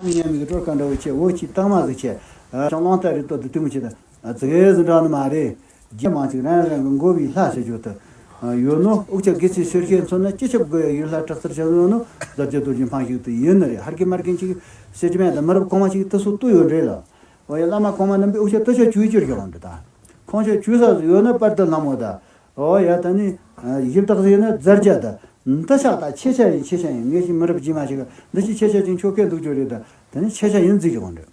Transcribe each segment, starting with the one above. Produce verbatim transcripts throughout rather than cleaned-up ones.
མི་ཉན་མི་གི་སྤྲོ་དཀའ་འདྲ་བོ་ཆེ། འོ་ཅིག་གཏའ་མ་ཟིག་ཆེ། ཨ་ཅང་གླང་རྟ་རེ་ལྟོ་དུ་དུས་མི་ཆེ་ད། ཨ་ཙི་གེ་ཟིག་འདྲ་ནི་མ་རེད། རྒྱ་མང་ཅིག་རང་རང་གི་མགོ་བའི་ལྷ་ཟེར་རྒྱུ་དུ། ཨ་ཡོད་ནོ་ཨུག་ཅག་དགེ་ཚུལ་ཤེར་ཤེར་མཚོན་ན་ཅི་ཆབ་དགོས་ཡ་ཡུལ་ལྷ་དྲག་རྩལ་ཆེ་ཡོད་ནོ། ཟབ་རྒྱ་རྡོ་རྗེ་འཕང་ཞིག་ཏུ་ཡིན་ནི་རེད། ཧར་གི་མར་གི་ཅིག་ཟེར་གྱི་མེད་ད། མི་རབས་གོང་མ་ཅིག་དུ་སུ་ཏུ་ཡོད་རེད་ལ། འོ་ཡ་བླ་མ་གོང་མ་རྣམ་པའི་ཨུག་ཅག་དུ་ཆ་ཅུའི་ཅིར་ཡོང་འདི་ད། ཁོང་ཆ་ཅུ་ས་ཡོད་ན་པར་དུ་ལྷ་མོ་ད། ཨོ་ཡ་ད་ནི་ཨ་ཞིབ་བཏགས་ཟེར་ན་ཛར་རྒྱ་ད། འདི་ཤག་ད་ཆེ་ཆ་ཡིན་ཆེ་ཆ་ཡིན། ངས་ཅིག་མི་རབས་རྗེས་མ་ཞིག་འདི་ཅིག་ཆེ་ཆ་ཅིག་ཆོ་གས་འདུག་རྒྱུ་རེད་ད། ད་ནི་ཆེ་ཆ་ཡིན་རྫི་ཡོང་རེད།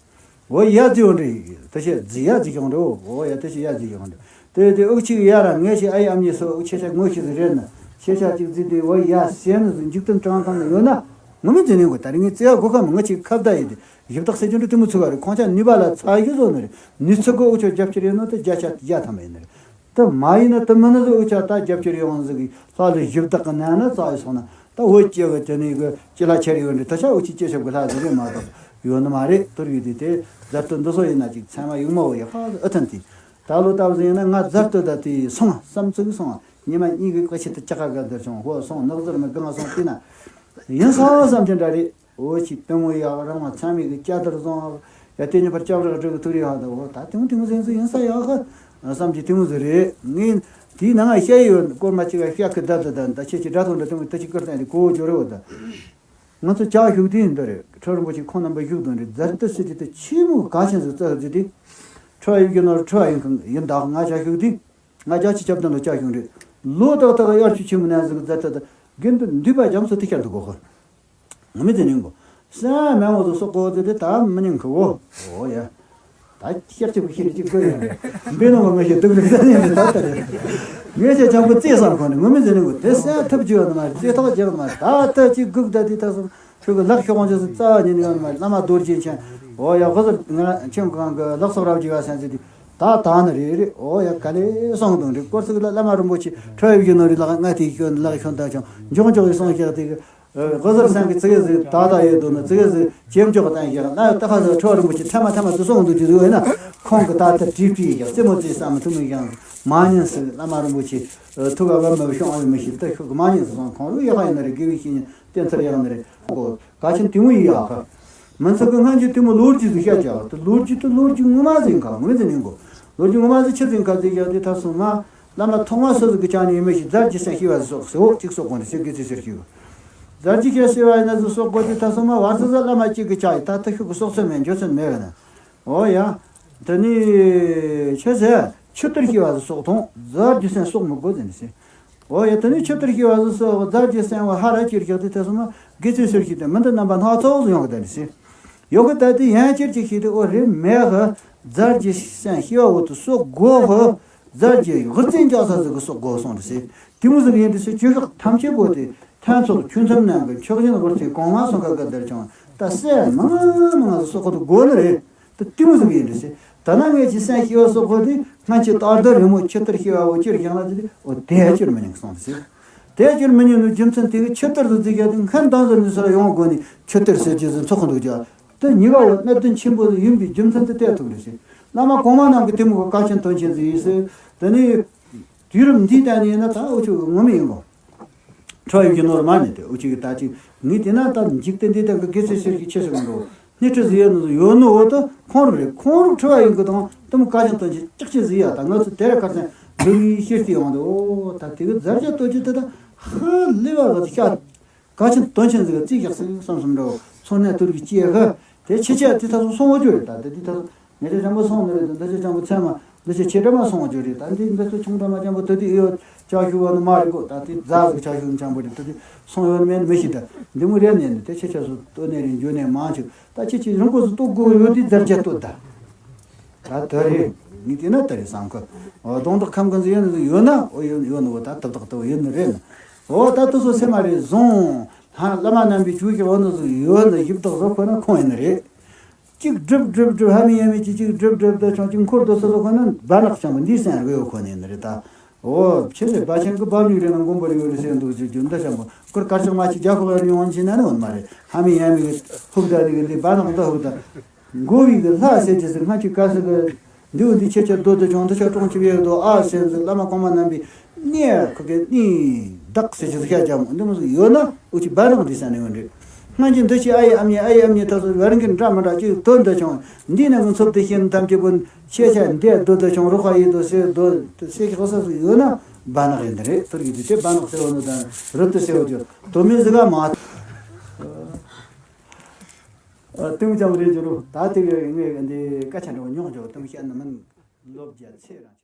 ཨོ་ཡ་རྫི་ཡོང་རེད། ད་ཆེ་རྫི་ཡ་རྫི་ཡོང་རེད། ཨོ་ཡ་ད་ཆེ་ཡ་རྫི་ཡོང་རེད། དེ་དེ་ཨུག་ཅིག་ཡ་ར་ངས་ཅིག་ཨ་ཡི་ཨམ་ཉི་སོ་ཨུག་ཆེ་ཆ་ངོ་ཤེས་ཟིག་རེད་ན། ཆེ་ཆ་ཅིག་རྫི་དེ་ཨོ་ཡ་ཟེར་ནི་ཟིག་འཇིག་རྟེན་དྲང་ཐང་ན་ཡོད་ན། ངོ་མི་འཛིན་ནི་གོ། ད་རིང་ངས་རྩེ་བ་སྒོ་ཁ་མི་ང་ཅིག་ཁ་བརྡ་ཡིན་ཏེ་ཞིབ་བཏགས་ཟེར་རྒྱུ་འདྲ་དེ་མོ་ཚུགས་པ་རེད། ཁོང་ཆ་ནུས་པ་ལ་ཚ་ཡི་བཟོ་ནི་རེད། ནུས་ཚུགས་གི་ཨུག་ཆོ་རྒྱབ་ཀྱི་རེད་ནོ་དེ་བརྒྱ་ཆ་བརྒྱ་ཐམ་པ་ཡིན་ནི་རེད། དེ་མ་ཡིན་ན་དེ་མིན་ན་ཟིག་ཨུ་ཆ་ད་རྒྱབ་སྐྱོར་ཡོང་ཟིག་གི་ལྷ་ལ་ཞིབ་བཏགས་གི་ན་ན་རྩ་ཡི་སོང་ན་ད་འོ་སྐྱེ་གི་དེ་ནས་གི་ཅི་ལ་ཁྱེར་ཡོད་འདྲི། ད་ཆ་འུ་ཅི་སྐྱེ་ཞབས་གི་ལྷ་ཟིག་རེད་མ་གཏོགས་ཡོད་ནི་མ་རེད། དུར་ཡོད་དེ་དེ་ཛར་ཏུ་འདི་སོ་ཡིན་ན་ཅིག་ཚད་མ་ཡུག་མ་བོ་ཡག་པ་ཨུ་ཐན་དེ་ད་ལོ་ལྟ་བུ་ཟིག་ཡིན་ན་ང་ཛར་ཏུ་ད་དེ་སོང་བསམ་ཚུགས་སོང་། ཉི་མ་གཉིས་གི་ཀ་ཆེ་དུ་ཅག་ག་ག་དར་བྱུང་ཧོ་སོང་ནག་ཟུར་མི་གང་སོང་དེ་ན་ཡིན་སོང་བསམ་གྱི་འདྲ་རེད། འོ་ཅི་དེ་མོ་ཡག་རང་ལ་ཚང་མས་གི་སྐྱ་དར་བཟང་ཡ་དེ་ཉིད་པར་སྐྱབས་ར་སྒྲུབ་ཐུག་རེ་ཧ་ད། འོ་ད་དེ་མོ་དེ་མོ་ཟེར་ཟེར་ཡིན་ས་ཡག་གི་བསམ་གྱི་དེ་མོ་ཟེར་རེད། ངས་དེའི་ནང་ང་བཤད་ཡོད་སྐོར་མ་ཅིག་བཤད་གི་ད་ད་ད་ད་ཁྱེད་ཀྱི་དགྲ་ཐོག་འདྲ་དེ་མོ་ད་ཅི་ཀིར་བསྟན་དེ་གོ་བོ་སྦྱོར་རེ་འོ་ད། ང་ཚོ་ཇག་ཞུགས་དུས་འདི་རེད། ཁྲི་རིན་པོ་ཆེ་ཁོང་རྣམ་པ་བཞུགས་དང་རེད། ཛར་ཏུ་སི་ཏི་ཏི་ཆེན་མོ་ག་ཆེན་ཟིག་རྩ་ཟིག་དེ་ཁྲི་བ་ཡིན་གྱི་ནོར་ཁྲི་བ་ཡིན་གི་ཡིན་ད་ང་ཇག་ཞུགས་དུས། ང་ཅག་ཅི་ཁྱབ་དོན་ལ་ཅག་བྱུང་རེད། ལོ་ཏག་ཏག་གཡར་ཆུ་ཆེན་མོ་ནས་ཟིག་མཛད་ཐ་ད་རྒན་དུ་འདུས་པ་རྒྱ་མཚོ་དེ་ཤར་དུ་གོ་ཧོ། ངོ་མི་དེ་ནི་གོ། སེམས་མེད་འོ་དུ་སོག་གོ་དེ་དེ་ད་མི་ཉན་གི་འོ། འོ་ཡ། ད་ཤར་ཆེ་བུ་ཤེས་ཅིག་གོ་ཡ། འབེ་ནོ་གོ་ངོ་ཤེས་སྡུག་རེད་ཟེར་ནས་ད་ད་རེད། ངས་ཤེས་ཅང་པོ་རྩེ་བསམ་གོ་ནི་ངོ་མི་དེ་ནི་གོ་དེ་སེམས་ཐབས་ཀྱི་ཡོད་ནི་མ་རེད། རྩེ་ཐག་རྒྱག་ནི་མ་རེད། ད་ལྟ་ཅིག་སྒུག་ད་དེ་ད་སོང་། ཁྱོད་ཀྱི་ལག་ཤོག་ཁོང་ཆུ་སི་རྩ་བ་ཉིད་ཡོད་མ་བླ་མ་རྡོ་རྗེ་འཆང་། འོ་ཡ་ཧོ་ཟེར་ང་ཁྱེད་གང་གི་ལག་སོགས་རབ་ཀྱི་བ་སན་ཟེར་དུས་ད་ད་ནི་རེད་རེད། འོ་ཡ་ག་ལེ་སོང་དང་རེད། སྐོར་ཚིག་ལ་བླ་མ་རིན་པོ་ཆེ་ཁྲོ་ཡོད་ཀྱི་ནོ་རེད། ལག་ང་དེ་ཤོད་ལག་ཤོད་ད་ཆང་འཇོག་འཇོག་གི་སོང་ཤག་དེ་གི་ཧོ་ཟེར་སང་གི་ཙི་གེ་ཟིག་ད་ད་ཡོད་དོ་ན་ཙི་གེ་ཟིག་ཇེམ་འཇོག་བཏང་ཤག་ན་ད་ཧ་ཟེར་ཁྲོ་རིན་པོ་ཆེ་ཐ་མ་ཐ་མ་དུ་སོང་དུ་དུ་ཡོད་ན་ཁོང་གི་ད་ད་དྲིས་དྲིས་ཤག་རྩེ་མོ་རྩེ་བསམ་མི་ཐུབ་མི་ཡང་མ་ཉན་ཟེར། བླ་མ་རིན་པོ་ཆེ་ཐུགས་ཨ་བ་མ་བ་ཤོང་ཨ་མི་ཤི་ད་ཤོག་གི་མ་ཉན་ཟེར་སོང་། ཁོང་རུ་ཡག་ཡིན་ན་རེད། དགེ་བའི་བཤེས་གཉེན་བསྟེན་ཚར་ཡག་ན་རེད། གོ་ག་ཆེན་དེ་མོ་ཡི་ཡག་ཧ། མི་ཚོགས་ཀྱི་སྔན་གྱི་དེ་མོ་ལོ་རྒྱུས་ཟིག་བཤད་ཀྱང་དེ་ལོ་རྒྱུས་དེ་ལོ་རྒྱུས་ངོ་མ་ཟིག་ག་ངོས་འཛིན་ཡིན་གོ། ལོ་རྒྱུས་ངོ་མ་ཟིག་ཆི་ཟིག་ག་ཟིག་ཡག་དེ་ད་སོང་ང་བླ་མ་ཐོག་མ་སོ་ཟིག་གི་ཅང་ནས་ཡིན་མི་ཞིག་ཛར་གྱི་སེམས་ཤི་བ་ཟིག་སོགས་ཟེར་འོ་གཅིག་སོགས་གོ་འདི་སེ་གི་ཚེ་ཟེར་ཤི་གོ། ཛར་གྱི་ཁྱེད་ཤི་བ་ཡིན་ན་ཟིག་སོགས་གོ་དེ་ད་སོང་ང་བར་ས་ཟ་བླ་མ་གཅིག་གི་ཅག་ཡི་ད་ད་ཤུག་གི་སོགས་ཚོད་མེད་འཇོ་ཚོད་མེད་ག་ན། འོ་ཡ། དེ་ནི་ཆི་ཟེར་ཆུ་གཏེར་ཤི་བ་ཟིག་སོགས་དང་ཛར་གྱི་སེམས་སོགས་མི་དགོས་ཟེར་ནི་ཟེར། འོ་ཡ་དེ་ནི་ཆུ་གཏེར་ཤི་བ་ཟིག་སོགས་ཛར་གྱི་སེམས་བ་ཧ་ར་ཅིར་ཤག་དེ་དེ་སོང་ན་དགེ་ཚུལ་ཟེར་ཤི་དེ་མི་འདི་རྣམ་པ་སྣ་ཚོགས་སུ་ཡོང་གི་དེ་ནི་ཟེར། ཡོ་གི་ད་དེ་ཡན་ཅིར་ཅིག་ཤི་དེ་འོ་རེ་མེད་གི་ཛར་གྱི་སེམས་ཤི་བ་འོ་དུ་སོགས་དགོས་གི་ཛར་གྱི་ཧུར་བརྩོན་རྒྱག་ས་ཟིག་གི་སོགས་དགོས་སོང་དེ་ཟེར། དེ་མོ་ཟིག་ཡིན་དེ་ཟེར་ཆོས་ཤོག་ཐམས་ཅད་པོ་དེ་ཐན་ཚོགས་ཆོས་མཚམས་ནང་གི་མཆོག་སྦྱིན་ཧུར་བརྩོན་གོང་མ་སོང་ག་ག་དེར་བྱུང་ད་སེ་མང་མང་སོགས་གོ་དུ་དགོས་ནི་རེད། ད་ལྟད་མོ་ཟིག་ཡིན་རེད་ཟེར། ད་ནང་ངས་ཀྱི་སེམས་ཤི་བ་སོགས་པོ་དེ་སྔན་ཆད་ལྟར་དུ་རི་མོ་ཆུ་གཏེར་ཤི་བ་འོ་ཅིར་བཞེངས་ལ་ཟེར་ཏེ་འོ་དེ་ཅིར་མི་ཉན་གསུངས་ཟེར། དེ་ཅིར་མི་ཉན་ནི་རྒྱུ་མཚན་དེ་གི་ཆུ་གཏེར་དུ་བརྩི་རྒྱ་དེ་སྔན་དང་ཟེར་ནས་སུ་ལ་ཡོང་དགོས་ནི་ཆུ་གཏེར་ཟེར་གྱི་ཟིན་ཚོགས་འདུག་ཀྱང་དེ་གཉིས་ཀ་བོ་གནད་དོན་ཆེན་པོ་ཡིན་པའི་རྒྱུ་མཚན་དེ་བལྟས་ཐུབ་རེད་ཟེར། བླ་མ་གོང་མ་རྣམས་ཀྱི་ལྟད་མོ་གི་བཀའ་ཆེན་དོན་ཆེན་ཟིག་ཡིན་ཟེར། དེ་ནི་དུས་རབས་འདིའི་སྟེང་ནས་ཡིན་ན་ད་འུ་ཆོ་གི་ངོ་མ་ཡིན་གོ། ཁྲོ་ཡིན་གྱི་ནོར་མ་ནི་དེ་འུ་ཅག་གི་ད་ཅིག་ངས་བལྟས་ན་ད་འཇིག་རྟེན་འདི་དག་གི་དགེ་ཚུལ་ཤེར་གྱི་ཆེ་ཟེར་གི་འགྲོ། སྣེ་ཁྲིད་ཟིག་ཡོད་ནོ་ཡོད་ནོ་འོ་ད་ཁོང་རུ་རེད། ཁོང་རུ་ཁྲི་བ་ཡིན་གི་དང་དུམ་བཀའ་ཆེན་དོན་ཆེན་ལྕགས་ཀྱི་ཟིག་ཡ་ད་ང་ཚོ་དེར་ཁ་སང་འདུལ་བའི་ཤེར་ཏི་ཡོང་དུ་འོ་ད་དེ་གི་ཛར་ཇ་ལྟོ་ཅི་དེ་ད་ཧ་ལས་བ་གི་ཤ་བཀའ་ཆེན་དོན་ཆེན་ཟིག་གི་རྩིས་བཞག་ཟིག་བསམ་བསམ་འདྲ་བོ་ཚོ་གནས་དུར་གི་སྐྱེ་ཧ་དེ་ཆེ་ཆེ་དེ་ད་སོང་སོང་བ་ཅོ་རེད། ད་དེ་དེ་ད་སོང་། ངེད་ཚོ་འཇམ་པོ་སོང་ནི་རེད་དོ། འདི་ཚོ་འཇམ་པོ་ཚད་མ་འདི་ཚོ་ཆེ་གྲས་མ་སོང་བ་ཅོ་རེད། ད་འདི་འདི་ཚོ་ཆུང་གྲས་མ་འཇམ་པོ་དོ་དེ་ཨེ་ཡོད་ཅག་ཤུ་བ་ནི་མ་རེད་གོ། ད་དེ་རྫ་ཟིག་ཅག་ཤུ་འཇམ་པོ་རེད། དོ་དེ་སོང་ཡོད་མེད་མི་ཤེས། ད་འདི་མོ་རེད་ནས་ནི་དེ་ཆེ་ཆེ་སུ་ལྟོ་ནས་རེད་འཇོ་ནས་མང་ཆུ་ད་ཆེ་ཆེ་རིང་པོ་སུ་ལྟོ་དགོས་ཡོད་དེ་རྫར་རྒྱ་ལྟོ་ད་ད་དོ་རེད། ངས་དེ་ན་ད་རེད་བསམ་གི། འོ་གདོང་དག་ཁམ་གང་ཟིག་ཡོད་ནི་ཟིག་ཡོད་ན་འོ་ཡོད་ཡོད་ནི་འོ་ད་ཐབ་དག་ཏུ་ཡོད་ནི་རེད་ན། འོ་ད་དུ་སོ་སེ་མ་རེད་བཟུང་ལྷ་བླ་མ་རྣམ་པའི་ཇུས་ཀྱི་འོ་ནི་ཟིག་ཡོད་ནི་ཞིབ་དག་བཟོ་ཁོ་ན་ཁོང་ཡིན་ནི་རེད། གཅིག་སྒྲུབ་སྒྲུབ་སྒྲུབ་ཧ་མི་ཡ་མི་གཅིག་གཅིག་སྒྲུབ་སྒྲུབ་ད་ཆུང་གཅིག་འཁོར་དུ་སོ་སོ་ཁོ་ན་སྦ་ནག་ཆང་མ་འདིའི་སེམས་རེ་ཡོད་ཁོ་ནས་ནི་རེད་ད། འོ་ཕྱི་ནས་སྦ་ཆེན་གི་སྦ་མྱུག་རེ་ན་མགོན་པོ་རེ་ཡོད་རེ་སེམས་འདུག་ཅིག་རྒྱུ་འདི་ཆེན་པོ་ཁོར་དཀར་ཆག་མ་ཅིག་རྒྱ་ཁོ་ལ་རི་ཡོང་ཕྱིན་ན་ནི་འོན་མ་རེད། ཧ་མི་ཡ་མི་གི་ཧུབ་ད་ནི་གི་འདི་སྦ་ནག་ད་ཧུབ་ད། མགོ་བའི་གི་ལྷ་ཟེར་གྱི་ཟེར་སྔ་ཕྱི་ག་ཟེར་གི། འདི་འོ་འདི་ཆེ་ཆེ་རྡོ་དུ་ཆུང་དུ་ཆ་གྲོང་ཆུ་བའི་རྡོ་ཨ་ཟེར་ཟེར་བླ་མ་གོང་མ་རྣམ་པའི་གནས་ཁོ་གི་གནས་བདག་ཟེར་གྱི་ཟེར་ཤ་རྒྱ་མོ་འདི་མོ་ཟིག་ཡོད་ན་འུ་ཅི་སྦ་ནག་འདི་ས་ནས་འོན་རེད། སྔོན་གྱི་འདུ་ཤེས་ཨ་ཡི་ཨ་མྱེས་ཨ་ཡི་ཨ་མྱེས་ཐོག་སུ་བར་གྱི་འདྲ་མི་འདྲ་ཅིག་དོན་འདི་བྱུང་འདི་ནི་ངུ་འཚུབ་འདི་ཤེས་ཐམས་ཅད་པོ་ཤེས་བྱ་འདི་རྡོ་འདི་བྱུང་རོགས་ཨ་ཡི་དོ་ཟེར་རྡོ་ཟེར་གྱི་ཧོ་ས་སུ་ཡོད་ན་སྦ་ནག་ཡིན་འདི་རེད། ཐུར་གྱི་འདི་དེ་སྦ་ནག་ཟེར་བ་ནི་དང་རུབ་ཏུ་ཟེར་བ་ཅིག་དོ་མི་ཟི་ག་མ། ཨ་ཏིང་ཅང་རེད་ཇོ་རུ་ད་དེ་གི་ངས་འདི་སྐད་ཆ་འདྲ་བ་ཉོག་འཇོག་ཏིང་བཤད་ན་མིན་ལོབ་རྒྱ་ཚེ་རང་ཆེ།